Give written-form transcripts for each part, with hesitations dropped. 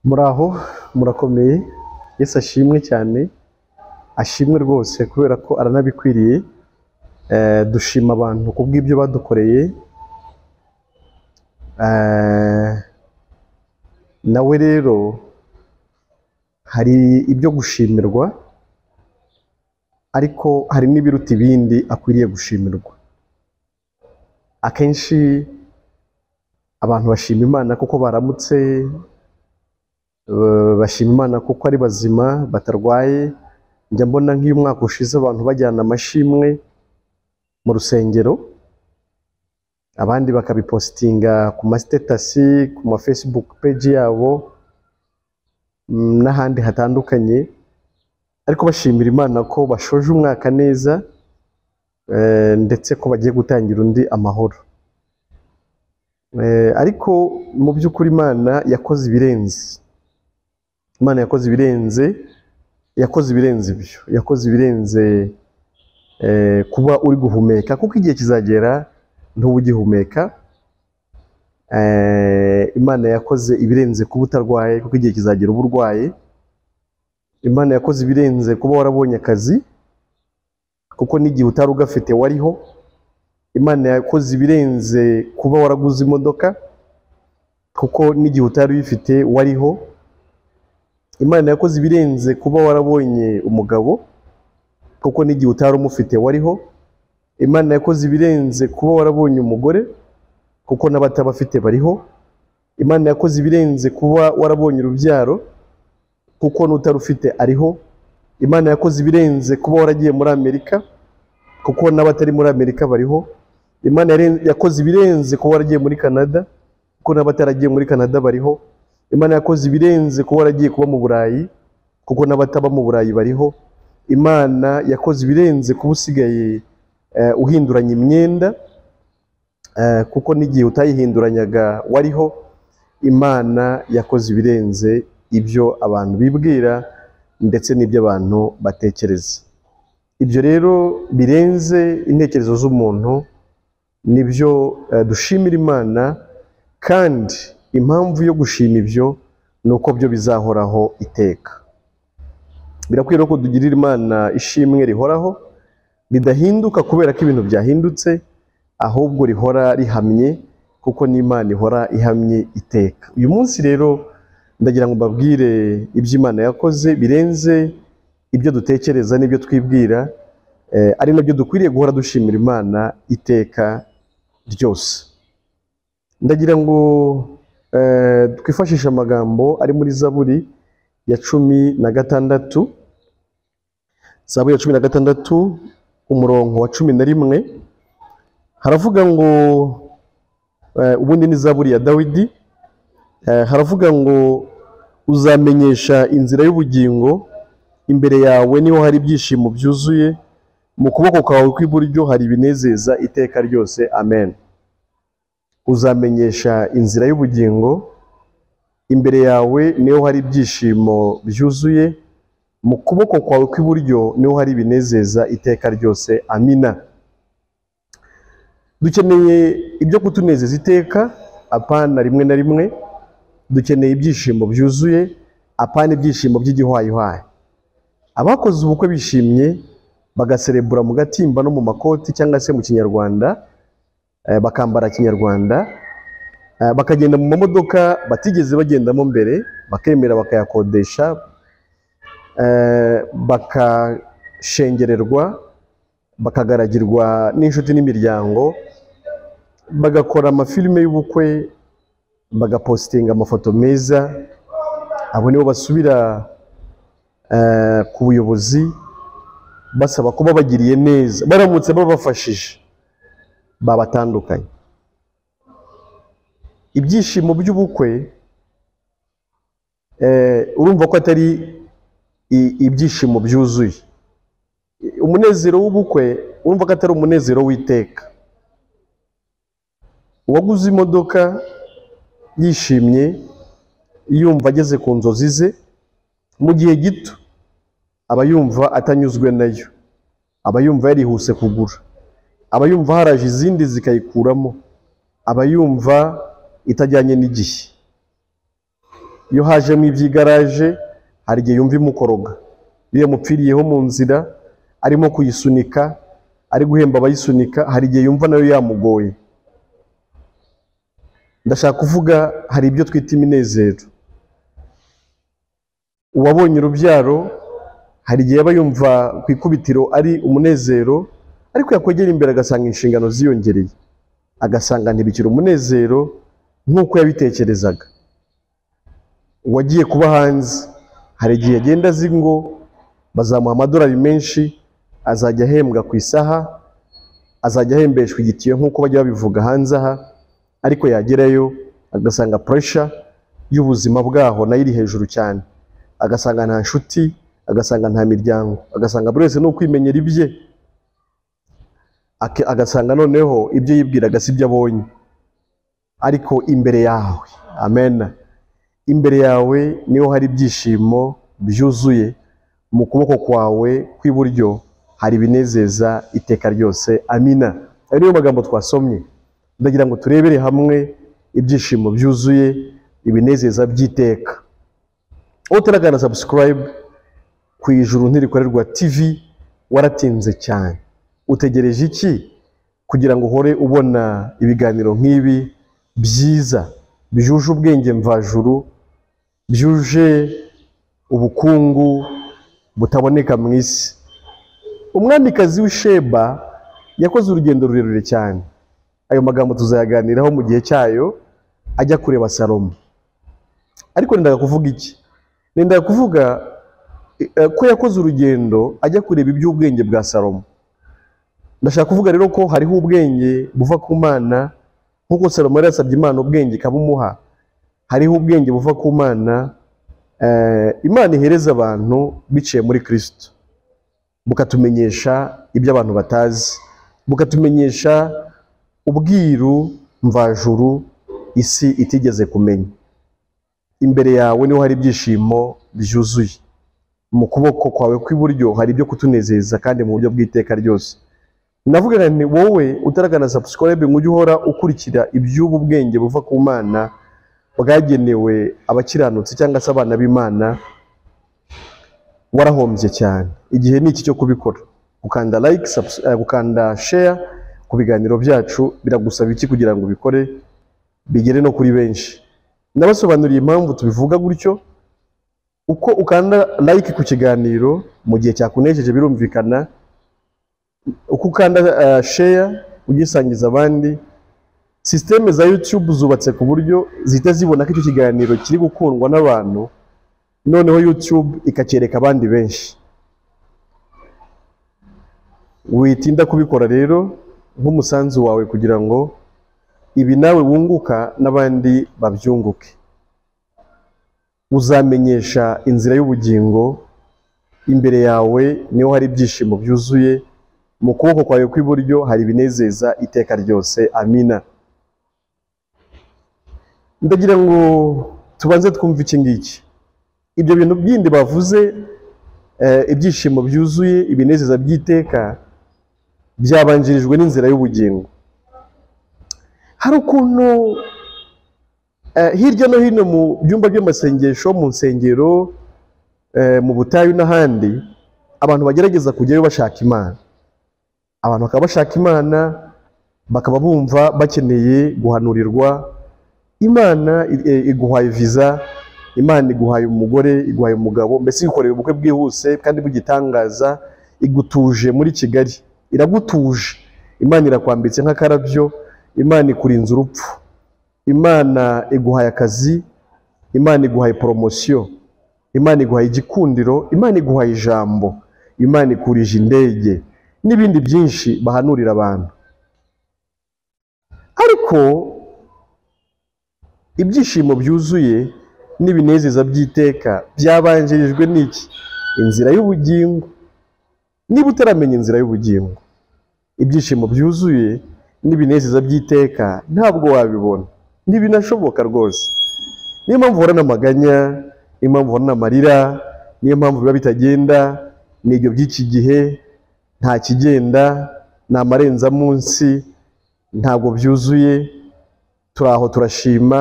Muraho, murakomeye. Yesu ashimwe cyane, ashimwe rwose kubera ko aranabikwiriye. Dushima abantu kubw'ibyo badukoreye. Nawe rero hari ibyo gushimirwa, ariko hari n'ibiruta ibindi akwiriye gushimirwa. Akenshi abantu bashima Imana kuko baramutse, bashima Imana kuko ari bazima batarwaye. Njya mbona nk'iyo umwaka ushize abantu bajyana amashimwe mu rusengero, abandi bakabipositinga ku ma status, ku ma Facebook page yabo, n'ahandi hatandukanye, ariko bashimira Imana ko bashoje umwaka neza, ndetse ko bagiye gutangira undi amahoro. Ariko mu by'ukuri Imana yakoze ibirenze. Imana yakoze ibirenze, yakoze ibirenze ibyo, yakoze ibirenze kuba uri guhumeka, kuko igihe kizagera ntuba ugihumeka. Imana yakoze ibirenze kuba utarwaye, kuko igihe kizagera uba urwaye. Imana yakoze ibirenze kuba warabonye akazi, kuko n'igihe utari ugafite wariho. Imana yakoze ibirenze kuba waraguze imodoka, kuko n'igihe utari uyifite wariho. Imana yakoze ibirenze kuba warabonye umugabo, kuko n'igihe utari umufite wariho. Imana yakoze ibirenze kuba warabonye umugore, kuko n'abatabafite bariho. Imana yakoze ibirenze kuba warabonye urubyaro, kuko n'utarufite ariho. Imana yakoze ibirenze kuba waragiye muri Amerika, kuko n'abatari muri Amerika bariho. Imana yakoze ibirenze kuba waragiye muri Canada, kuko n'abataragiye muri Canada bariho. Imana yakoze ibirenze kuba waragiye kuba mu Burayi, kuko n'abataba mu Burayi bariho. Imana yakoze ibirenze kuba usigaye uhinduranya imyenda, kuko n'igihe utayihinduranyaga wariho. Imana yakoze ibirenze ibyo abantu bibwira ndetse n'ibyo abantu batekereza. Ibyo rero birenze intekerezo z'umuntu nibyo dushimira Imana, kandi impamvu yo gushima ibyo ni uko byo bizahoraho iteka. Birakwiriye ko tugirira Imana ishimwe rihoraho, ridahinduka kubera ko ibintu byahindutse, ahubwo rihora rihamye, kuko n'Imana ihora ihamye iteka. Uyu munsi rero ndagira ngo mbabwire ibyo Imana yakoze birenze ibyo dutekereza n'ibyo twibwira, ari nabyo dukwiriye guhora dushimira Imana iteka ryose. Ndagira ngo twifashishe amagambo ari muri Zaburi ya 16, Zaburi ya 16 umurongo wa 11, haravuga ngo, ubundi ni Zaburi ya Dawidi, haravuga ngo uzamenyesha inzira y'ubugingo, imbere yawe niho hari ibyishimo byuzuye, mu kuboko kwawe kw'iburyo hari ibinezeza iteka ryose. Amen. Uzamenyesha inzira y'ubugingo, imbere yawe niho hari ibyishimo byuzuye, mu kuboko kwawe kw'iburyo niho hari ibinezeza iteka ryose. Amina. Dukeneye ibyo kutunezeza iteka, apana rimwe na rimwe. Dukeneye ibyishimo byuzuye, apana ibyishimo by'igihwayihwayi. Abakoze ubukwe bishimye bagaserebura mu gatimba no mu makoti, cyangwa se mu kinyarwanda, bakambara kinyarwanda, bakagenda mu mamodoka batigeze bagendamo mbere, bakemera bakayakodesha, bakashengererwa, bakagaragirwa n'inshuti n'imiryango, bagakora amafilime y'ubukwe, bagapostinga amafoto meza. Abo nibo basubira ku buyobozi basaba kuba bagiriye neza, baramutse babafashije babatandukanye. Ibyishimo by'ubukwe, urumva ko atari ibyishimo byuzuye. Umunezero w'ubukwe urumva ko atari umunezero w'iteka. Uwaguze imodoka yishimye yumva ageze ku nzozi ze, mu gihe gito aba yumva atanyuzwe nayo, aba yumva yarihuse kugura, aba yumva haraje izindi zikayikuramo, aba yumva itajyanye n'igihe. Iyo hajemo iby'igaraje hari igihe yumva imukoroga. Iyo yamupfiriyeho mu nzira arimo kuyisunika, ari guhemba abayisunika, hari igihe yumva nayo yamugoye. Ndashaka kuvuga hari ibyo twita iminezero. Uwabonye urubyaro hari igihe aba yumva ku ikubitiro ari umunezero, ariko yakwegera imbere agasanga inshingano ziyongereye, agasanga ntibikiri umunezero nk'uko yabitekerezaga. Uwagiye kuba hanze hari igihe agenda azi ngo bazamuha amadolari menshi, azajya ahembwa ku isaha, azajya ahembeshwa igitiyo nk'uko bajya babivuga hanze aha, ariko yagerayo agasanga pressure y'ubuzima bwaho nayo iri hejuru cyane, agasanga nta nshuti, agasanga nta miryango, agasanga buri wese ni ukwimenyera ibye, agasanga noneho ibyo yibwiraga si ibyo abonye. Ariko imbere yawe, amen, imbere yawe niho hari ibyishimo byuzuye, mu kuboko kwawe kw'iburyo hari ibinezeza iteka ryose. Amina. Ayo niyo magambo twasomye. Ndagira ngo turebere hamwe ibyishimo byuzuye, ibinezeza by'iteka. Utaragana subscribe ku Ijuru Ntirikorerwa TV, waratinze cyane. Utegereje iki kugira ngo uhore ubona ibiganiro nk'ibi byiza, byuje ubwenge mvajuru, byuje ubukungu butaboneka mu isi? Umwamikazi w'Isheba yakoze urugendo rurerure cyane. Ayo magambo tuzayaganiraho mu gihe cyayo, ajya kureba Salomo. Ariko nendaga kuvuga iki? Nendaga kuvuga ko yakoze urugendo ajya kureba iby'ubwenge bwa Salomo. Ndashaka kuvuga rero ko hariho ubwenge buva ku Mana, nk'uko Salomo yari yasabye Imana ubwenge ikabumuha. Hariho ubwenge buva ku Mana, Imana ihereza abantu biciye muri Kristo, bukatumenyesha ibyo abantu batazi, bukatumenyesha ubwiru mvajuru isi itigeze kumenya. Imbere yawe niho hari ibyishimo byuzuye, mu kuboko kwawe kw'iburyo hari ibyo kutunezeza kandi mu buryo bw'iteka ryose. Navuga nti wowe utaragana subscribe ngo ujye uhora ukurikira iby'ubu bwenge buva ku Mana bwagenewe abakiranutsi cyangwa se abana b'Imana, warahombye cyane. Igihe ni iki cyo kubikora. Gukanda like, gukanda share ku biganiro byacu biragusaba iki kugira ngo ubikore bigere no kuri benshi? Nabasobanuriye impamvu tubivuga gutyo. Uko ukanda like ku kiganiro mu gihe cyakunejeje birumvikana, uko ukanda share ugisangiza abandi, systeme za YouTube zubatse ku buryo zihita zibona ko icyo kiganiro kiri gukundwa n'abantu, noneho YouTube ikacyereka abandi benshi. Witinda kubikora rero nk'umusanzu wawe kugira ngo ibi nawe wunguka n'abandi babyunguke. Uzamenyesha inzira y'ubugingo, imbere yawe niho hari ibyishimo byuzuye, mu kuboko kwawe kw'iburyo hari ibinezeza iteka ryose. Amina. Ndagira ngo tubanze twumve iki ngiki. Ibyo bintu bindi bavuze, ibyishimo byuzuye, ibinezeza by'iteka, byabanjirijwe n'inzira y'ubugingo. Hari ukuntu hirya no hino mu byumba by'amasengesho, mu nsengero, mu butayu n'ahandi, abantu bagerageza kujyayo bashaka Imana. Abantu bakaba bashaka Imana, bakaba bumva bakeneye guhanurirwa. Imana iguhaye visa, Imana iguhaye umugore, iguhaye umugabo, mbese igukoreye ubukwe bwihuse kandi bw'igitangaza, igutuje muri Kigali, iragutuje. Imana irakwambitse nk'akarabyo, Imana ikurinze urupfu, Imana iguhaye akazi, Imana iguhaye poromosiyo, Imana iguhaye igikundiro, Imana iguhaye ijambo, Imana ikurije indege, n'ibindi byinshi bahanurira abantu. Ariko ibyishimo byuzuye n'ibinezeza by'iteka byabanjirijwe n'iki? Inzira y'ubugingo. Niba utaramenya inzira y'ubugingo, ibyishimo byuzuye n'ibinezeza by'iteka ntabwo wabibona, ntibinashoboka rwose. Niyo mpamvu uhorana amaganya, niyo mpamvu uhorana amarira, niyo mpamvu biba bitagenda, n'ibyo by'iki gihe nta kigenda, ni amarenzamunsi, ntabwo byuzuye, turi aho turashima,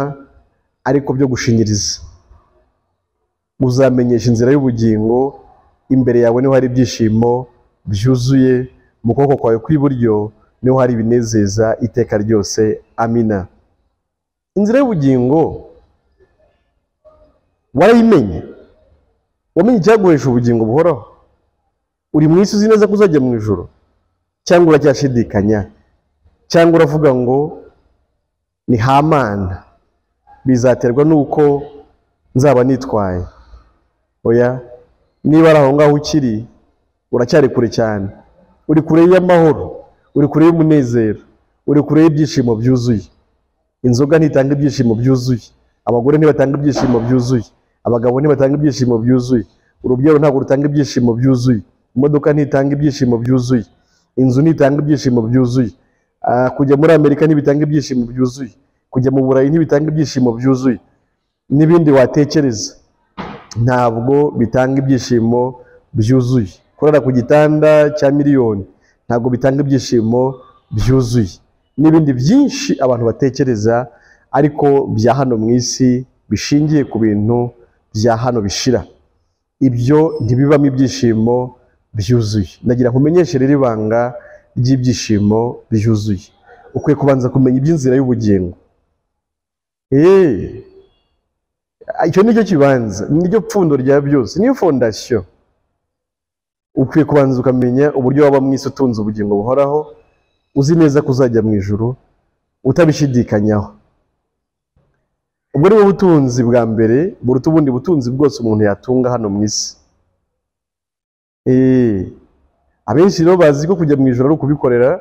ariko byo gushinyiriza. Uzamenyesha inzira y'ubugingo, imbere yawe niho hari ibyishimo byuzuye, mu kuboko kwawe kw'iburyo niho hari ibinezeza iteka ryose. Amina. Inzira y'ubugingo warayimenye? Wamenye icyaguhesha ubugingo buhoraho? Uri mu isi uzi neza ko uzajya mu ijuru, cyangwa uracyashidikanya, cyangwa uravuga ngo ni hamana, bizaterwa nuko nzaba nitwaye? Oya, niba ari aho ngaho ukiri, uracyari kure cyane. Uri kure y'amahoro, uri kure y'umunezero, uri kure y'ibyishimo byuzuye. Inzoga ntitanga ibyishimo byuzuye, abagore ntibatanga ibyishimo byuzuye, abagabo ntibatanga ibyishimo byuzuye, urubyaro ntabwo rutanga ibyishimo byuzuye, imodoka ntitanga ibyishimo byuzuye, inzu ntitanga ibyishimo byuzuye, kujya muri Amerika ntibitanga ibyishimo byuzuye, kujya mu Burayi ntibitanga ibyishimo byuzuye, n'ibindi watekereza ntabwo bitanga ibyishimo byuzuye. Kurara ku gitanda cya miliyoni ntabwo bitanga ibyishimo byuzuye, n'ibindi byinshi abantu batekereza ariko bya hano mu isi bishingiye ku bintu bya hano bishira, ibyo ntibibamo ibyishimo byuzuye. Ndagira nkumenyeshe rero ibanga ry'ibyishimo byuzuye. Ukwiye kubanza kumenya iby'inzira y'ubugingo. Icyo nicyo kibanza, niryo pfundo rya byose, niyo fondasiyo. Ukwiye kubanza ukamenya uburyo waba mu isi utunze ubugingo buhoraho, uzi neza ko uzajya mu ijuru utabishidikanyaho. Ubwo ni bwo butunzi bwa mbere buruta ubundi butunzi bwose umuntu yatunga hano mu isi. Abenshi rero bazi ko kujya mu ijuru ari ukubikorera,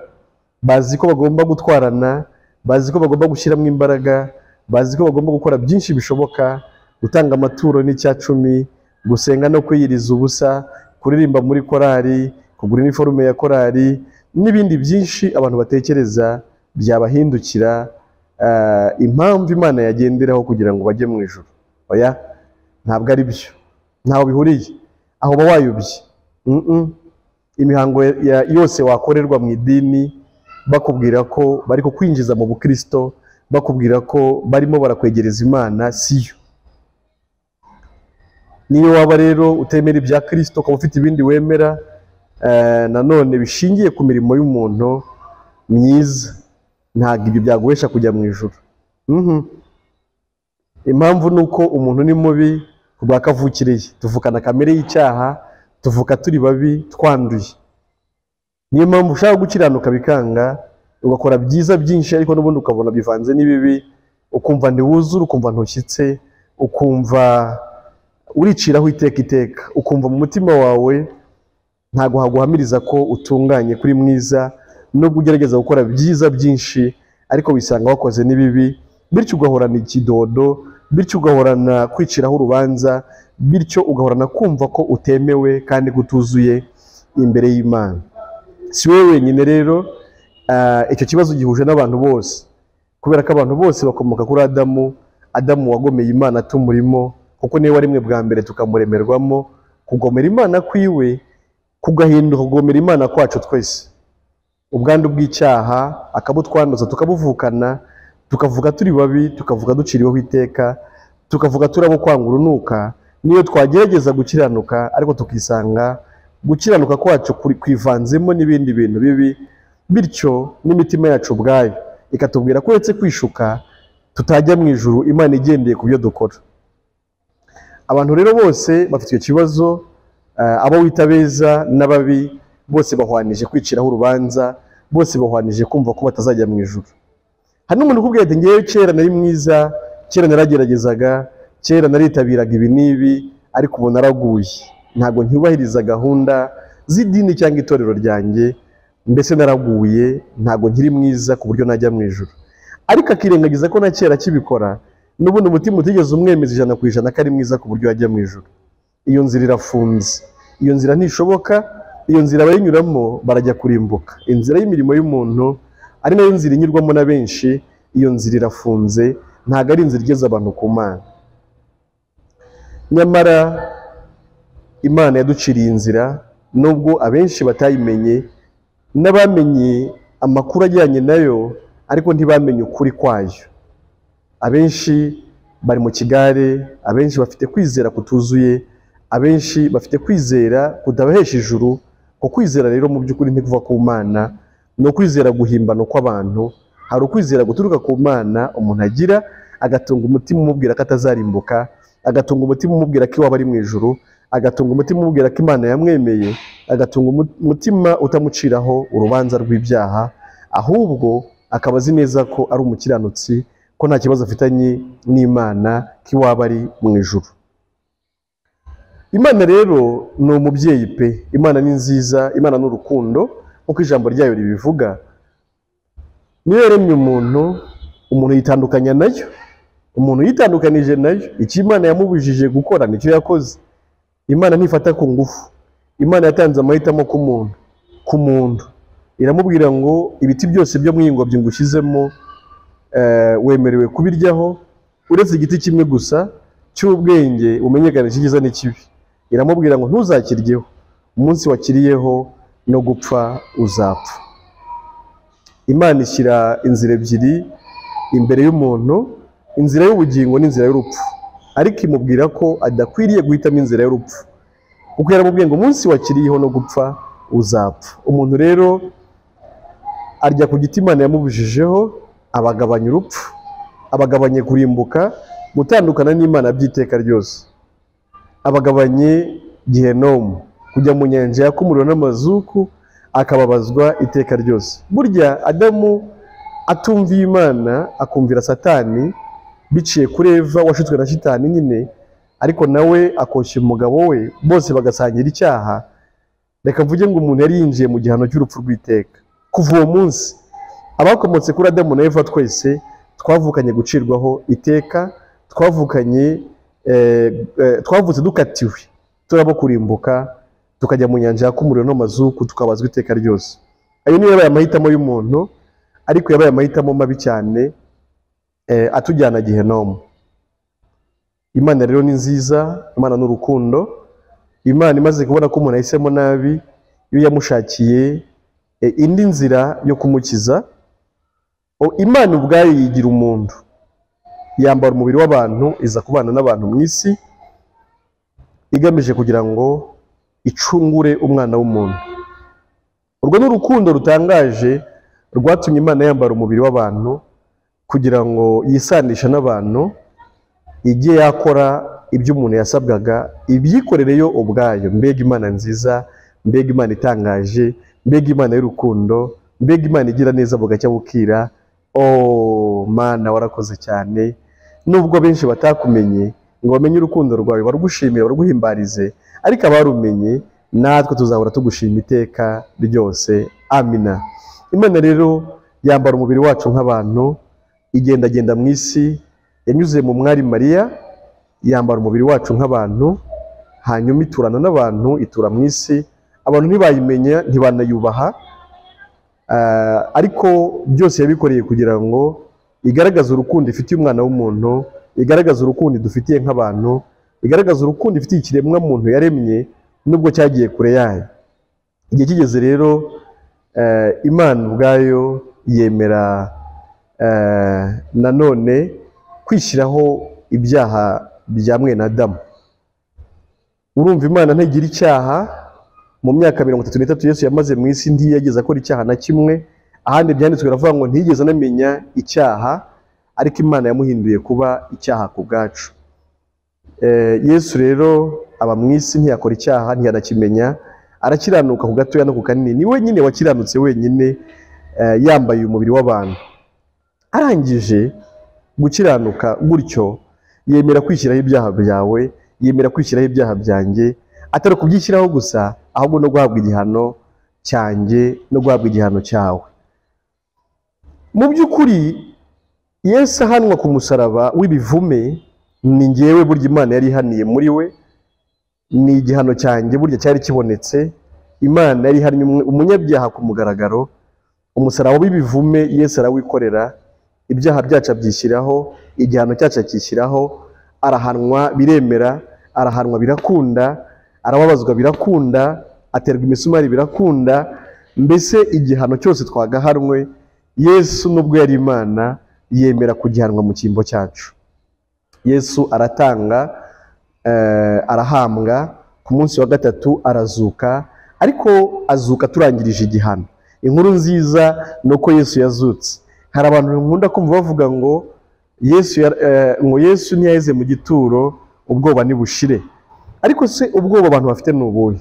bazi ko bagomba gutwarana, bazi ko bagomba gushyiramo imbaraga, bazi ko bagomba gukora byinshi bishoboka, gutanga amaturo n'icyacumi, gusenga no kwiyiriza ubusa, kuririmba muri korali, kugura iniforume ya korali, n'ibindi byinshi abantu batekereza byabahindukira impamvu Imana yagenderaho kugira ngo bajye mu ijuru. Oya, ntabwo ari byo, ntaho bihuriye, aho uba wayobye. Imihango yose wakorerwa mu idini bakubwira ko bari kukwinjiza mu bukristo, bakubwira ko barimo barakwegereza Imana, siyo. Niyo waba rero utemera ibya Kristo, ukaba ufite ibindi wemera nanone bishingiye ku mirimo y'umuntu myiza, ntabwo ibyo byaguhesha kujya mu ijuru. Impamvu ni uko umuntu ni mubi ku bwa kavukire ye, tuvukana kamere y'icyaha, tuvuka turi babi, twanduye. Niyo mpamvu ushaka gukiranuka bikanga, ugakora byiza byinshi ariko n'ubundi ukabona bivanze n'ibibi, ukumva ntiwuzure, ukumva ntushyitse, ukumva uriciraho iteka iteka, ukumva mu mutima wawe ntabwo haguhamiriza ko utunganye, kuri mwiza, nubwo ugerageza gukora byiza byinshi ariko wisanga wakoze n'ibibi, bityo ugahorana ikidodo, bityo ugahorana kwiciraho urubanza, bityo ugahorana kumva ko utemewe kandi kutuzuye imbere y'Imana. Si wowe wenyine rero, icyo kibazo gihuje n'abantu bose, kubera ko abantu bose bakomoka kuri Adamu. Adamu wagomeye Imana tumurimo, kuko niwe warimwe bwa mbere tukamuremerwamo. Kugomera Imana kwiwe kugahinduka kugomera Imana kwacu twese. Ubwandu bw'icyaha akabutwanduza, tukabuvukana, tukavuga turi babi, tukavuga duciriweho iteka, tukavuga turabo kwanga urunuka. Niyo twagerageza gukiranuka ariko tukisanga gukiranuka kwacu kwivanzemo n'ibindi bintu bibi, bityo n'imitima yacu ubwayo ikatubwira ko uretse kwishuka tutajya mu ijuru Imana igendeye ku byo dukora. Abantu rero bose bafite icyo kibazo, abo wita beza n'ababi bose bahwanije kwiciraho urubanza, bose bahwanije kumva ko batazajya mu ijuru. Hari n'umuntu ukubwira ati ngewe kera nari mwiza, kera narageragezaga, kera naritabiraga ibi n'ibi, ariko ubu naraguye, ntabwo ntyubahiriza gahunda z'idini cyangwa itorero ryanjye, mbese naraguye, ntabwo nkiri mwiza ku buryo najya mu ijuru. Ariko akirengagiza ko na kera akibikora, n'ubundi umutima utigeze umwemeza 100% ko ari mwiza ku buryo yajya mu ijuru. Iyo nzira irafunze, iyo nzira ntishoboka, iyo nzira abayinyuramo barajya kurimbuka. Inzira y'imirimo y'umuntu ari nayo nzira inyurwamo na benshi, iyo nzira irafunze, ntabwo ari inzira igeza abantu ku Mana. Nyamara Imana yaduciriye inzira, nubwo abenshi batayimenye, n'abamenye amakuru ajyanye nayo ariko ntibamenye ukuri kwayo. Abenshi bari mu kigare, abenshi bafite kwizera kutuzuye, abenshi bafite kwizera kutabahesha ijuru. Ko kwizera rero mu by'ukuri ntikuva ku Mana, ni ukwizera guhimbano kw'abantu. Hari ukwizera guturuka ku Mana umuntu agira agatunga umutima umubwira ko atazarimbuka, agatunga umutima umubwira ko iwabo ari mu ijuru, agatunga umutima umubwira ko Imana yamwemeye, agatunga umutima utamuciraho urubanza rw'ibyaha, ahubwo akaba azi neza ko ari umukiranutsi, ko nta kibazo afitanye n'Imana, ko iwabo ari mu ijuru. Imana rero ni umubyeyi pe, Imana ni nziza, Imana ni urukundo nk'uko ijambo ryayo ribivuga. Niyo yaremye umuntu, umuntu yitandukanya nayo, umuntu yitandukanije nayo. Icyo Imana yamubujije gukora nicyo yakoze. Imana ntifata ku ngufu, Imana yatanze amahitamo ku muntu iramubwira ngo ibiti byose byo mu ingobyi ngushyizemo wemerewe kubiryaho, uretse igiti kimwe gusa cy'ubwenge umenyekanisha icyiza n'ikibi. Iramubwira ngo ntuzakiryeho, umunsi wakiriyeho no gupfa uzapfa. Imana ishyira inzira ebyiri imbere y'umuntu, inzira y'ubugingo n'inzira y'urupfu, ariko imubwira ko adakwiriye guhitamo inzira y'urupfu, kuko yaramubwiye ngo umunsi wakiriyeho no gupfa uzapfa. Umuntu rero arya ku giti Imana yamubujijeho, abagabanya urupfu, abagabanye kurimbuka, gutandukana n'Imana by'iteka ryose, abagabanye gihenomu, kujya mu nyanja yaka umuriro n'amazuku, akababazwa iteka ryose. Burya Adamu atumviye Imana akumvira Satani biciye kuri Eva washutswe na Shitani nyine, ariko nawe akoshya umugabo we, bose bagasangira icyaha. Reka mvuge ngo umuntu yari yinjiye mu gihano cy'urupfu rw'iteka. Kuva uwo munsi abakomotse kuri Adamu na Eva twese twavukanye gucirwaho iteka, twavukanye twavutse dukatiwe turabo kurimbuka, tukajya mu nyanja yaka umuriro n'amazuku, tukabazwa iteka ryose. Ayo niyo yabaye amahitamo y'umuntu, ariko yabaye amahitamo mabi cyane, atujyana gihenomu. Imana rero ni nziza, Imana ni urukundo. Imana imaze kubona ko umuntu ahisemo nabi, iyo yamushakiye indi nzira yo kumukiza. Imana ubwayo yigira umuntu, yambara umubiri w'abantu, iza kubana n'abantu mu isi, igamije kugira ngo icungure umwana w'umuntu. Urwo ni urukundo rutangaje rwatumye Imana yambara umubiri w'abantu kugira ngo yisanishe n'abantu, ijye yakora ibyo umuntu yasabwaga, ibyikorere yo ubwayo. Mbega Imana nziza, mbega Imana itangaje, mbega Imana y'urukundo, mbega Imana igira neza bugacya bukira. Oh Mana, warakoze cyane. Nubwo benshi batakumenye ngo bamenye urukundo rwawe, barugushimire, baruguhimbarize, ariko abarumenye natwe tuzahora tugushima iteka ryose. Amina. Imana rero yambara umubiri wacu nk'abantu, igendagenda mu isi, yanyuze mu mwari Mariya, yambara umubiri wacu nk'abantu, hanyuma iturana n'abantu, itura mu isi. Abantu ntibayimenya, ntibanayubaha, ariko byose yabikoreye kugira ngo igaragaze urukundo ifitiye umwana w'umuntu, igaragaze urukundo idufitiye nk'abantu, igaragaze urukundo ifitiye ikiremwa muntu yaremye nubwo cyagiye kure yayo. Igihe kigeze rero Imana ubwayo yemera nanone kwishyiraho ibyaha bya mwene Adamu. Urumva Imana ntigira icyaha. Mu myaka 33 Yesu yamaze mu isi ntiyigeze akora icyaha na kimwe. Ahandi byanditswe biravuga ngo ntiyigeze anamenya icyaha, ariko Imana yamuhinduye kuba icyaha ku bwacu. Yesu rero aba mu isi ntiyakora icyaha, ntiyanakimenya, arakiranuka ku gatoya no ku kanini. Ni wenyine wakiranutse wenyine, yambaye umubiri w'abantu. Arangije gukiranuka gutyo, yemera kwishyiraho ibyaha byawe, yemera kwishyiraho ibyaha byanjye, atari kubyishyiraho gusa, ahubwo no guhabwa igihano cyanjye no guhabwa igihano cyawe. Mu by'ukuri Yesu ahanwa ku musaraba w'ibivume, ni ngewe burya Imana yari ihaniye muri we, ni igihano cyanjye burya cyari kibonetse. Imana yari ihannye umunyabyaha ku mugaragaro. Umusaraba w'ibivume Yesu arawikorera, ibyaha byacu abyishyiraho, igihano cyacu akishyiraho, arahanwa biremera, arahanwa birakunda, arababazwa birakunda, aterwa imisumari birakunda. Mbese igihano cyose twagahanwe, Yesu nubwo yari Imana yemera kugihanwa mu cyimbo cyacu. Yesu aratanga, arahambwa, ku munsi wa gatatu arazuka, ariko azuka turangirije igihano. Inkuru nziza ni uko Yesu yazutse. Hari abantu nkunda kumva bavuga ngo ngo Yesu ntiyaheze mu gituro, ubwoba nibushire. Ariko se ubwoba abantu bafite ni ubuhe?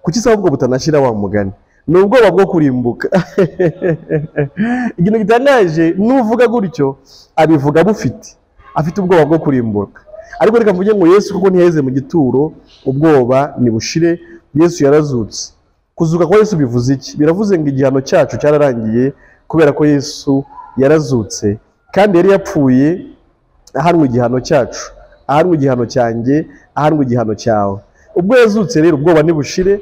Kuki se ahubwo butanashira wa mugani? Ni ubwoba bwo kurimbuka. Ikintu gitangaje, nuvuga gutyo abivuga bufite, afite ubwoba bwo kurimbuka. Ariko reka mvuge ngo Yesu kuko ntiyaheze mu gituro, ubwoba nibushire, Yesu yarazutse. Kuzuka kwa Yesu bivuze iki? Biravuze ngo igihano cyacu cyararangiye kubera ko Yesu yarazutse, kandi yari yapfuye ahanwe igihano cyacu, ahanwe igihano cyanjye, ahanwe igihano cyawe. Ubwo yazutse rero ubwoba nibushire,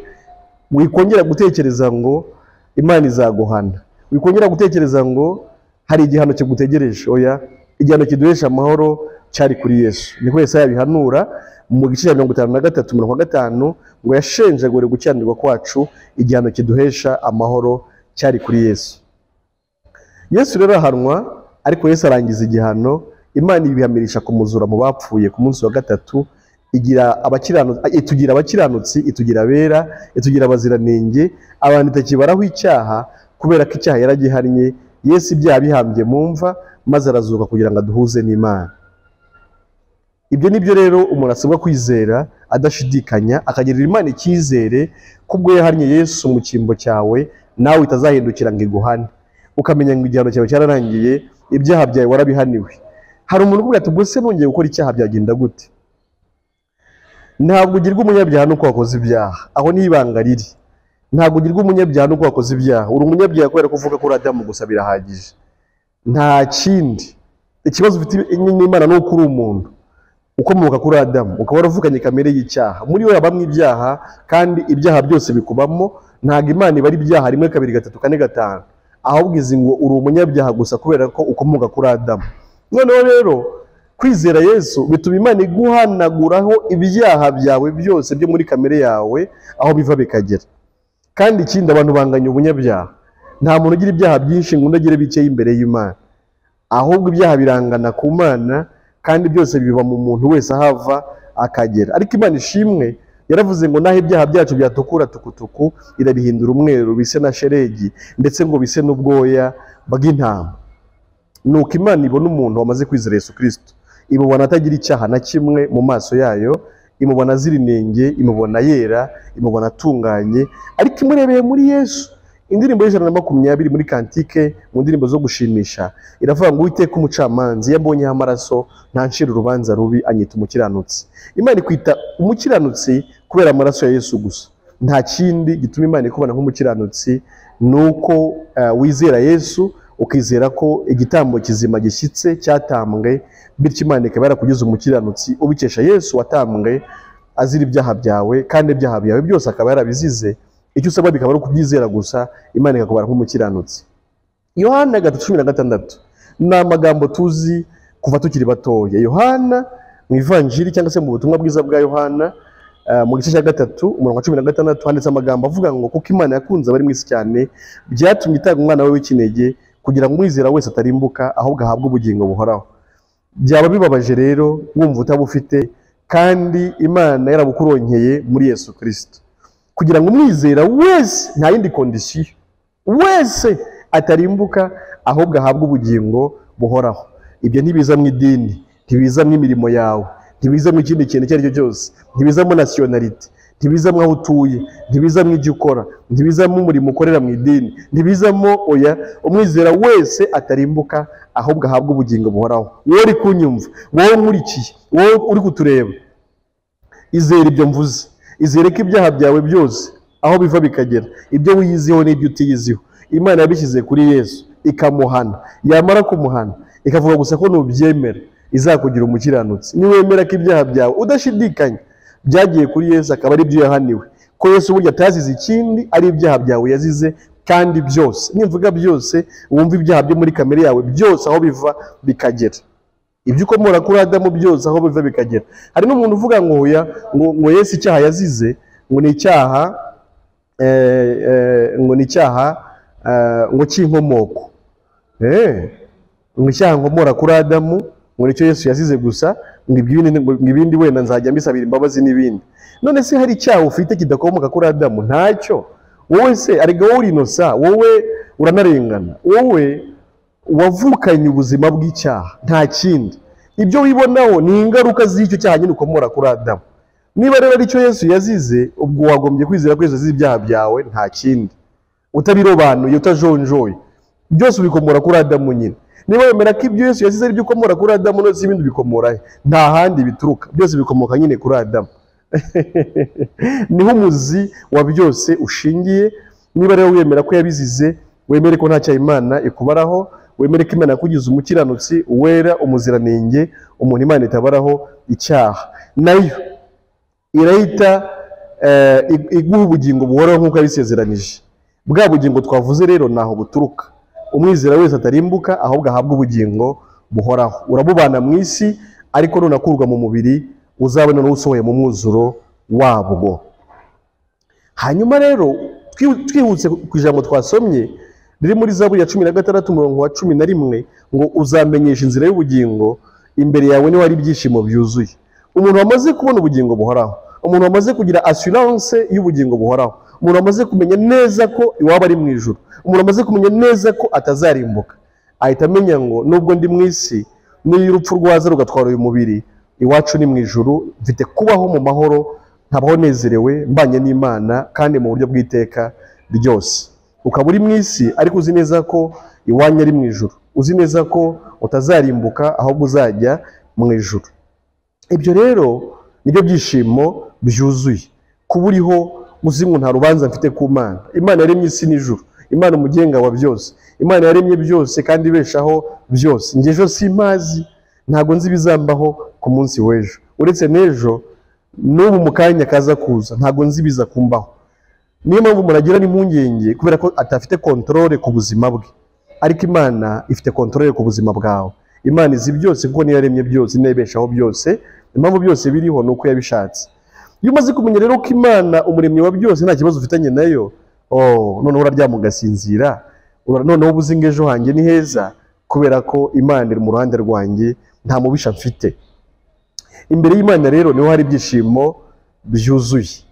wikongera gutekereza ngo Imana izaguhana, wikongera gutekereza ngo hari igihano kigutegereje. Oya, igihano kiduhesha amahoro cyari kuri Yesu. Niko Yesaya yabihanura mu gice cya 53 umurongo wa 5 ngo yashenjaguriwe gukiranirwa kwacu, igihano kiduhesha amahoro cyari kuri Yesu. Yesu rero ahanwa, ariko Yesu arangiza igihano. Imana ibihamirisha kumuzura mu bapfuye ku munsi wa gatatu, itugira abakiranutsi, itugira abera, itugira abaziranenge, abantu itakibaraho icyaha kubera ko icyaha yaragihannye. Yesu ibyaha bihambye mu mva, maze arazuka kugira ngo aduhuze n'Imana. Ibyo nibyo rero umuntu asabwa kwizera adashidikanya, akagirira Imana icyizere kubwo yahannye Yesu mu cyimbo cyawe, nawe itazahindukira ngo iguhane. Ukamenya ngo igihano cyawe cyararangiye, ibyaha byawe warabihaniwe. Hari umuntu uvuga ati ubwo se nongeye gukora icyaha byagenda gute? Ntabwo ugirwa umunyabyaha nuko wakoze ibyaha, aho ni ibanga riri. Ntabwo ugirwa umunyabyaha nuko wakoze ibyaha. Uri umunyabyaha kubera ko uvuga ko uri Adamu gusa, birahagije, nta kindi. Ikibazo ufite n'Imana ni uko uri umuntu ukomoka kuri Adamu, ukaba waravukanye kamere y'icyaha. Muri we habamo ibyaha, kandi ibyaha byose bikubamo. Ntabwo Imana ibara ibyaha 1 2 3 4 5, ahubwo izi ngo uri umunyabyaha gusa kubera ko ukomoka kuri Adamu. Noneho rero kwizera Yesu bituma Imana iguhanaguraho ibyaha byawe byose byo muri kamere yawe, aho biva bikagera. Kandi ikindi, abantu banganya ubunyabyaha. Nta muntu ugira ibyaha byinshi ngo undi agire bike imbere y'Imana, ahubwo ibyaha birangana ku Mana, kandi byose biba mu muntu wese ahava akagera. Ariko Imana ishimwe, yaravuze ngo naho ibyaha byacu byatukura tukutuku, irabihindura umweru bise na sheregi, ndetse ngo bise n'ubwoya bw'intama. Nuko Imana ibona umuntu wamaze kwizera Yesu Kristo, imubona atagira icyaha na kimwe mu maso yayo, imubona azira inenge, imubona yera, imubona atunganye, ariko imurebeye muri Yesu. Indirimbo y'120 muri kantike, mu ndirimbo zo gushimisha, iravuga ngo Uwiteka umucamanza, iyo ambonyeho amaraso ntancira urubanza rubi, anyita umukiranutsi. Imana ikwita umukiranutsi kubera amaraso ya Yesu gusa. Nta kindi gituma Imana ikubona nk'umukiranutsi, nuko wizera Yesu, ukizera ko igitambo kizima gishyitse cyatambwe, bityo Imana ikaba yarakugize umukiranutsi ubikesha Yesu watambwe azira ibyaha byawe, kandi ibyaha byawe byose akaba yarabizize. Icyo usabwa bikaba ari ukubyizera gusa, Imana ikakubara nk'umukiranutsi. Yohana 3:16 ni amagambo tuzi kuva tukiri batoya. Yohana mu Ivanjiri cyangwa se mu butumwa bwiza bwa Yohana, mu gice cya 3 umurongo wa 16 handitse amagambo avuga ngo kuko Imana yakunze abari mu isi cyane, byatumye itanga umwana we w'ikinege kugira ngo umwizera wese atarimbuka, ahubwo ahabwe ubugingo buhoraho. Byaba bibabaje rero wumva utabufite, kandi Imana yarabukuronkeye muri Yesu Kristo, kugira ngo umwizera wese, nta yindi kondisiyo, wese atarimbuka, ahubwo ahabwe ubugingo buhoraho. Ibyo ntibiza mu idini, ntibiza mu imirimo yawe, ntibiza mu kindi kintu icyo ari cyo cyose, ntibiza mu nationality, ntibizamo aho utuye, ntibizamo ibyo ukora, ntibizamo umurimo ukorera mu idini, ntibizamo oya. Umwizera wese atarimbuka, ahubwo ahabwe ubugingo buhoraho. Wowe uri kunyumva, wowe nkurikiye, wowe uri kutureba, izere ibyo mvuze, izere ko ibyaha byawe byose aho biva bikagera, ibyo wiyiziho n'ibyo utiyiziho, Imana yabishyize kuri Yesu ikamuhana. Yamara kumuhana ikavuga gusa ko nubyemera izakugira umukiranutsi. Niwemera ko ibyaha byawe udashidikanya byagiye kuri Yesu, akaba ari byo yahaniwe, ko Yesu burya atazize ikindi ari ibyaha byawe yazize, kandi byose, nimvuga byose, wumva ibyaha byo muri kamere yawe byose aho biva bikagera, ibyo ukomora kuri Adamu byose aho biva bikagera. Hari n'umuntu uvuga ngo oya, ngo Yesu icyaha yazize ngo ni icyaha ngo ni icyaha ngo cy'inkomoko, ngo icyaha nkomora kuri Adamu, Ngo nicyo Yesu yazize gusa, ngo ibindi wenda nzajya mbisabira imbabazi n'ibindi. None se hari icyaha ufite kidakomoka kuri Adamu? Ntacyo. Wowe se arega wowe urinosa, wowe uranarengana, wowe wavukanye ubuzima bw'icyaha, nta kindi. Ibyo wibonaho ni ingaruka z'icyo cyaha nyine ukomora kuri Adamu. Niba rero aricyo Yesu yazize, ubwo wagombye kwizera ko Yesu yazize ibyaha byawe, nta kindi, utabirobanuye, utajonjoye, byose ubikomora kuri Adamu nyine. Niba wemera ko ibyo Yesu yazize ari byo ukomora kuri Adamu, none se ibindi ubikomora he? Nta handi bituruka, byose bikomoka nyine kuri Adamu. Niho umuzi wa byose ushingiye. Niba rero wemera ko yabizize, wemere ko nta cyaha Imana ikubaraho, wemere ko Imana yakugize umukiranutsi, uwera, umuziranenge, umuntu Imana itabaraho icyaha, nayo irahita iguha ubugingo buhoraho nk'uko yabisezeranije. Bwa bugingo twavuze rero ntaho buturuka. Umwizera wese atarimbuka, ahubwo ahabwa ubugingo buhoraho. Urabubana mu isi, ariko nunakurwa mu mubiri uzabona n'usohoye mu mwuzuro wabwo. Hanyuma rero twihutse ku ijambo twasomye riri muri Zaburi ya 16 umurongo wa 11, ngo uzamenyesha inzira y'ubugingo, imbere yawe niho hari ibyishimo byuzuye. Umuntu wamaze kubona ubugingo buhoraho, umuntu wamaze kugira assurance y'ubugingo buhoraho, umuntu wamaze kumenya neza ko iwaba ari mu ijuru, umuntu wamaze kumenya neza ko atazarimbuka, ahita amenya ngo nubwo ndi mu isi, n'iyo urupfu rwaza rugatwara uyu mubiri, iwacu ni mu ijuru, mfite kubaho mu mahoro, nkabaho nezerewe, mbanye n'Imana kandi mu buryo bw'iteka ryose. Ukaba uri mu isi ariko uzi neza ko iwanyu ari mu ijuru, uzi neza ko utazarimbuka ahubwo uzajya mu ijuru. Ibyo rero nibyo byishimo byuzuye. Kuba uriho uzi ngo nta rubanza mfite ku Mana. Imana yaremye isi n'ijuru, Imana umugenga wa byose, Imana yaremye byose kandi ibeshaho byose. Njye ejo simpazi, ntabwo nzi ibizambaho ku munsi w'ejo, uretse n'ejo n'ubu mu kanya kaza kuza ntabwo nzi ibiza kumbaho. Niyo mpamvu umuntu agira n'impungenge, kubera ko atafite controle ku buzima bwe. Ariko Imana ifite controle ku buzima bwawe. Imana izi byose kuko niyo yaremye byose, niyo ibeshaho byose. Impamvu byose biriho ni uko yabishatse. Iyo umaze kumenya rero ko Imana umuremyi wa byose nta kibazo ufitanye nayo, noneho uraryama ugasinzira, noneho uba uzi ngo ejo hanjye ni heza, kubera ko Imana iri mu ruhande rwanjye, nta mubisha mfite. Imbere y'Imana rero niho hari ibyishimo byuzuye.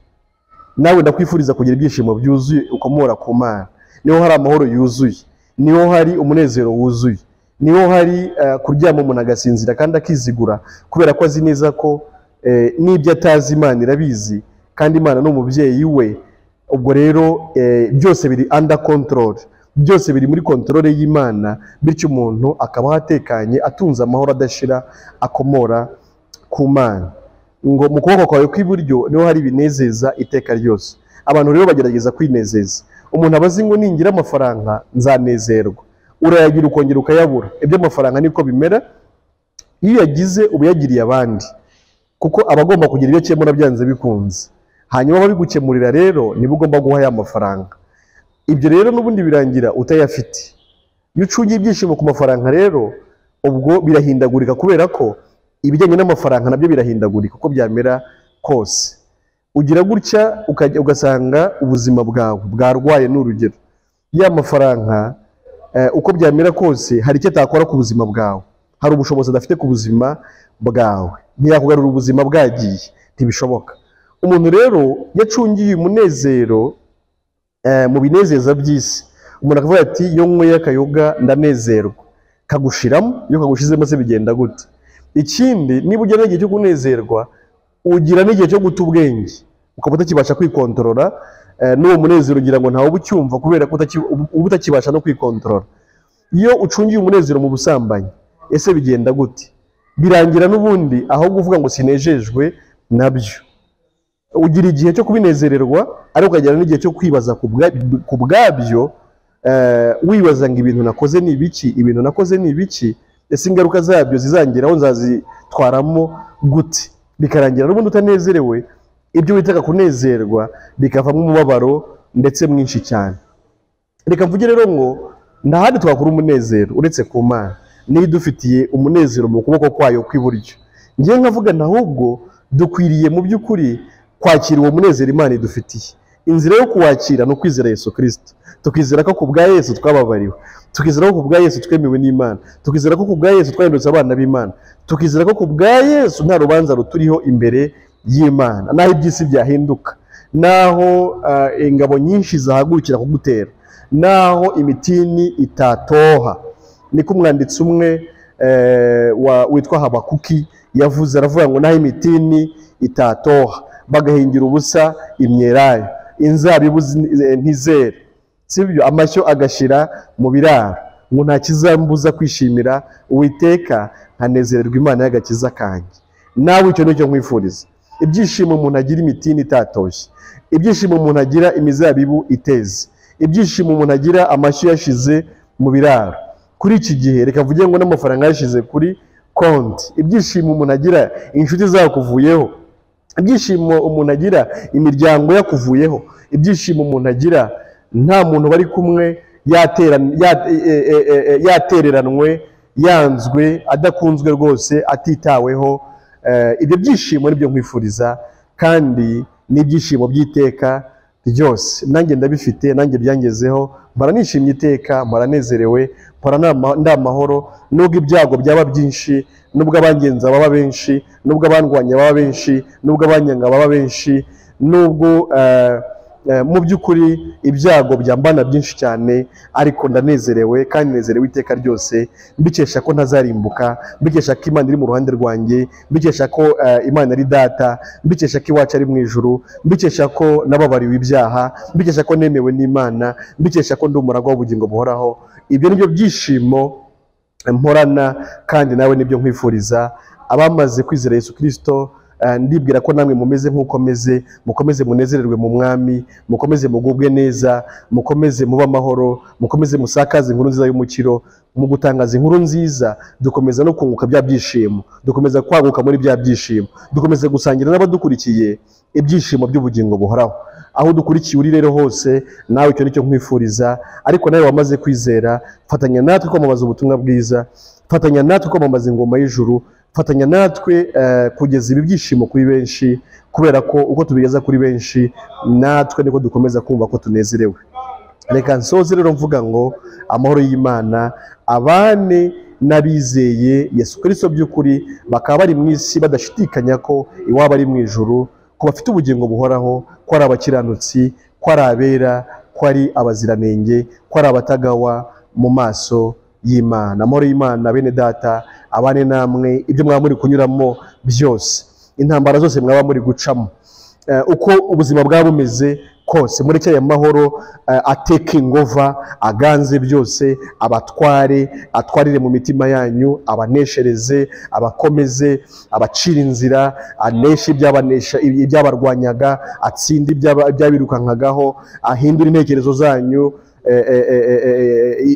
Nawe ndakwifuriza kugira ibyishimo byuzuye ukomora ku Mana. Niho hari amahoro yuzuye, niho hari umunezero wuzuye, niho hari kuryama umuntu agasinzira kandi akizigura, kubera ko azi neza ko n'ibyo atazi Imana irabizi, kandi Imana ni umubyeyi we. Ubwo rero byose biri under control, byose biri muri control y'Imana, bityo umuntu akaba atekanye, atunze amahoro adashira akomora ku Mana. Ngo mu kuboko kwawe kw'iburyo niho hari ibinezeza iteka ryose. Abantu rero bagerageza kwinezeza. Umuntu aba azi ngo ningira amafaranga nzanezerwa, urayagira ukongera ukayabura. Ibyo amafaranga niko bimera, iyo yagize uba yagiriye abandi, kuko aba agomba kugira ibyo akemura byanze bikunze. Hanyuma ababigukemurira rero niba ugomba guha ya mafaranga. Ibyo rero n'ubundi birangira utayafite. Iyo ucungiye ibyishimo ku mafaranga rero, ubwo birahindagurika, kubera ko ibijyanye n'amafaranga nabyo birahindagurika uko byamera kose. Ugira gutya ugasanga ubuzima bwawe bwarwaye. N'urugero, ya mafaranga uko byamera kose hari icyo atakora ku buzima bwawe, hari ubushobozi adafite ku buzima bwawe, ntiyakugarura ubuzima bwagiye, ntibishoboka. Umuntu rero yacungiye umunezero mu binezeza by'isi, umuntu akavuga ati iyo nyweye akayoga ndanezerwa, kagushiramo. Iyo kagushizemo se bigenda gute? Ikindi, niba ugera n'igihe cyo kunezerwa, ugira n'igihe cyo guta ubwenge, ukaba utakibasha kwikontorora. N'uwo munezero ugira ngo ntawe ucyumva, kubera ko uba utakibasha no kwikontorora. Iyo ucungiye umunezero mu busambanyi, ese bigenda gute? Birangira n'ubundi aho kuvuga ngo sinejejwe nabyo. Ugira igihe cyo kubinezererwa, ariko ukagira n'igihe cyo kwibaza ku bwabyo, wibaza ngo ibintu nakoze ni ibiki, ibintu nakoze ni ibiki, ese ingaruka zabyo zizangeraho nzazitwaramo gute? Bikarangira n'ubundi utanezerewe, ibyo witaga kunezerwa bikavamo umubabaro ndetse mwinshi cyane. Reka mvuge rero ngo nta handi twakura umunezero uretse ku Mana, niyo idufitiye umunezero mu kuboko kwayo kw'iburyo. Ngiye nkavuga ahubwo dukwiriye mu by'ukuri kwakira uwo munezero Imana idufitiye. Inzira yo kuwakira ni ukwizera Yesu Kristo, tukizera ko ku bwa Yesu twababariwe, tukizera ko ku bwa Yesu twemewe n'Imana, tukizera ko ku bwa Yesu twahindutse abana b'Imana, tukizera ko ku bwa Yesu nta rubanza ruturiho imbere y'Imana. Naho iby'isi byahinduka, naho ingabo nyinshi zahagurukira kugutera, naho imitini itatoha. Niko umwanditsi umwe witwa Habakuki yavuze, aravuga ngo naho imitini itatoha, bagahingira ubusa imyelayo, inzabibu ntizere, sibyo, amashyo agashira mu biraro, ngo nta kizambuza kwishimira Uwiteka, nkanezererwa Imana y'agakiza kanjye. Nawe icyo nicyo nkwifuriza. Ibyishimo umuntu agira imitini itatoshye, ibyishimo umuntu agira imizabibu iteze, ibyishimo umuntu agira amashyo yashize mu biraro. Kuri iki gihe reka mvuge ngo n'amafaranga yashize kuri konti, ibyishimo umuntu agira inshuti zakuvuyeho, ibyishimo umuntu agira imiryango yakuvuyeho, ibyishimo umuntu agira nta muntu bari kumwe, yatereranwe, yanzwe, adakunzwe rwose, atitaweho. Ibyo byishimo nibyo nkwifuriza, kandi n'ibyishimo by'iteka ryose. Nanjye ndabifite, nanjye byangezeho, mpora nishimye iteka, mpora nezerewe, mpora ndamahoro, nubwo ibyago byaba byinshi, nubwo abangenza baba benshi, nubwo abandwanya baba benshi, nubwo abanyanga baba benshi, nubwo mu by'ukuri ibyago byambana byinshi cyane, ariko ndanezerewe kandi nezerewe iteka ryose, mbikesha ko ntazarimbuka, mbikesha ko Imana iri mu ruhande rwanjye, mbikesha ko Imana ari data, mbikesha ko iwacu ari mu ijuru, mbikesha ko nababariwe ibyaha, mbikesha ko nemewe n'Imana, mbikesha ko ndi umuragwa w'ubugingo buhoraho. Ibyo nibyo byishimo mporana, kandi nawe nibyo nkwifuriza. Abamaze kwizera Yesu Kristo, ndibwira ko namwe mumeze nk'uko meze, mukomeze munezererwe mu Mwami, mukomeze mugubwe neza, mukomeze mube amahoro, mukomeze musakaze inkuru nziza y'umukiro. Mu gutangaza inkuru nziza dukomeza no kunguka bya byishimo, dukomeza kwaguka muri bya byishimo, dukomeza gusangira n'abadukurikiye ibyishimo by'ubugingo buhoraho. Aho dukurikiye uri rero hose, nawe icyo nicyo nkwifuriza. Ariko nawe wamaze kwizera, fatanya natwe kwamamaza ubutumwa bwiza, fatanya natwe kwamamaza ingoma y'ijuru, fatanya natwe kugeza ibi byishimo kuri benshi, kubera ko uko tubigeza kuri benshi natwe niko dukomeza kumva ko tunezerewe. Reka nsoze rero mvuga ngo amahoro y'Imana abane n'abizeye Yesu Kristo by'ukuri, bakaba bari mu isi badashidikanya ko iwabo ari mu ijuru, ko bafite ubugingo buhoraho, ko ari abakiranutsi, ko ari abera, ko ari abaziranenge, ko ari abatagawa mu maso y'Imana. Amahoro y'Imana bene data abane namwe, ibyo mwaba muri kunyuramo byose, intambara zose mwaba muri gucamo, uko ubuzima bwaba bumeze kose, mureke aya mahoro ateke ingova, aganze byose, abatware, atwarire mu mitima yanyu, abaneshereze, abakomeze, abacira inzira, aneshe ibyabanesha, ibyabarwanyaga, atsinde ibyabirukankagaho, ahindure intekerezo zanyu,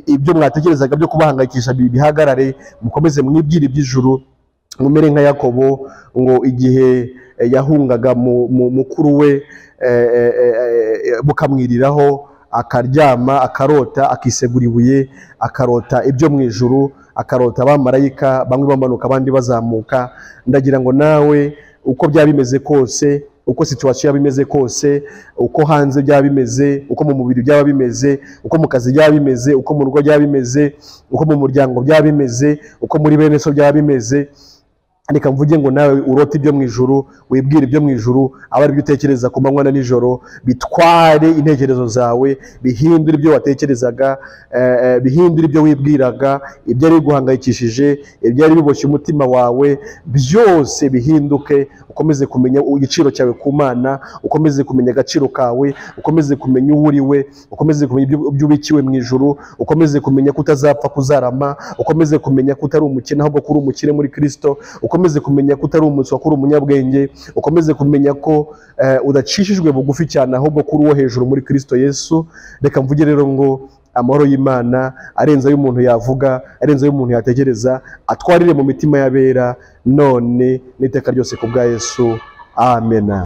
ibyo mwatekerezaga byo kubahangayikisha bihagarare, mukomeze mwibwire iby'ijuru, mumere nka Yakobo ngo igihe yahungaga mukuru we bukamwiriraho, akaryama akarota, akisegura ibuye, akarota ibyo mu ijuru, akarota abamarayika bamwe bamanuka abandi bazamuka. Ndagira ngo nawe uko byaba bimeze kose, uko situation yaba imeze kose, uko hanze byaba bimeze, uko mu mubiri byaba bimeze, uko mu kazi byaba bimeze, uko mu rugo byaba bimeze, uko mu muryango byaba bimeze, uko muri bene so byaba bimeze, reka mvuge ngo nawe urote ibyo mu ijuru, wibwire ibyo mu ijuru, aba ari byo utekereza ku manywa na nijoro, bitware intekerezo zawe, bihindure ibyo watekerezaga, bihindure ibyo wibwiraga, ibyari biguhangayikishije, ibyari biboshye umutima wawe, byose bihinduke. Ukomeze kumenya igiciro cyawe ku Mana, ukomeze kumenya agaciro kawe, ukomeze kumenya uwo uri we, ukomeze kumenya ibyo ubikiwe mu ijuru, ukomeze kumenya ko utazapfa kuzarama, ukomeze kumenya ko utari umukene ahubwo ko uri umukire muri Kristo, ukomeze kumenya ko utari umuswa ko uri umunyabwenge, ukomeze kumenya ko udacishijwe bugufi cyane ahubwo ko uri uwo hejuru muri Kristo Yesu. Reka mvuge rero ngo amahoro y'Imana arenze ayo umuntu yavuga, arenze ayo umuntu yatekereza, atwarire mu mitima y'abera none n'iteka ryose ku bwa Yesu. Amena.